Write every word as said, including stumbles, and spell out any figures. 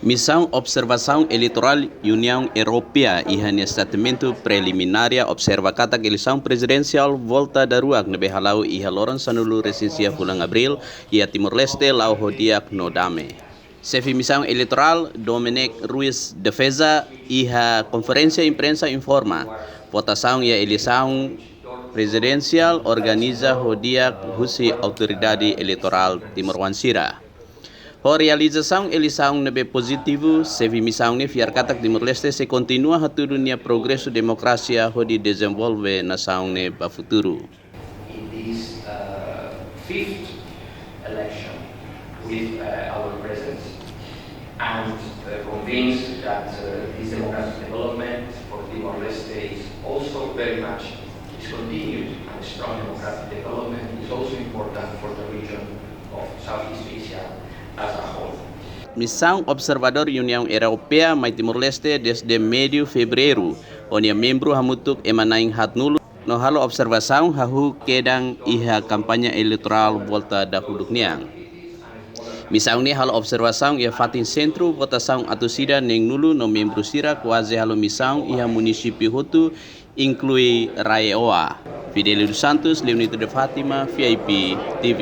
Misaun Observasaun Eleitorál Uniaun Europeia iha nia statementu preliminár observa katak eleisaun prezidensiál volta daruak ne'ebé hala'o iha loron sanulu-resin-sia fulan Abríl iha Timor-Leste la'o ho di'ak no dame. Xefe Misaun Eleitorál Dominique Ruiz Defeza iha konferénsia imprensa informa, votasaun iha eleisaun prezidensiál organiza ho di'ak husi autoridade eleitorál timoroan sira. Ho realizasaun eleisaun ne'ebé pozitivu, xefe misaun ne'e fiar katak Timor-Leste sei kontinua hatudu nia progresu demokrasia hodi dezenvolve nasaun ne'e ba futuru. In this uh, fifth election with uh, our presence and uh, convinced that uh, this democratic development for Timor-Leste is also very much is continued and strong democratic development is also important for the region of Southeast Asia as a whole. Misaun observadór Uniaun Europeia mai Timor-Leste dezde meiu fevereiru, ho nia membru hamutuk ema na'in haatnulu, no halo observasaun hahú kedan iha kampaña eleitorál volta dahuluk nian. Misaun ne'e halo observasaun iha fatin sentru votasaun atus ida neenulu no membru sira kuaze halo misaun iha munisípiu hotu, inklui RAEOA. Fidelio dos Santos, Leonito de Fátima, V I P T V.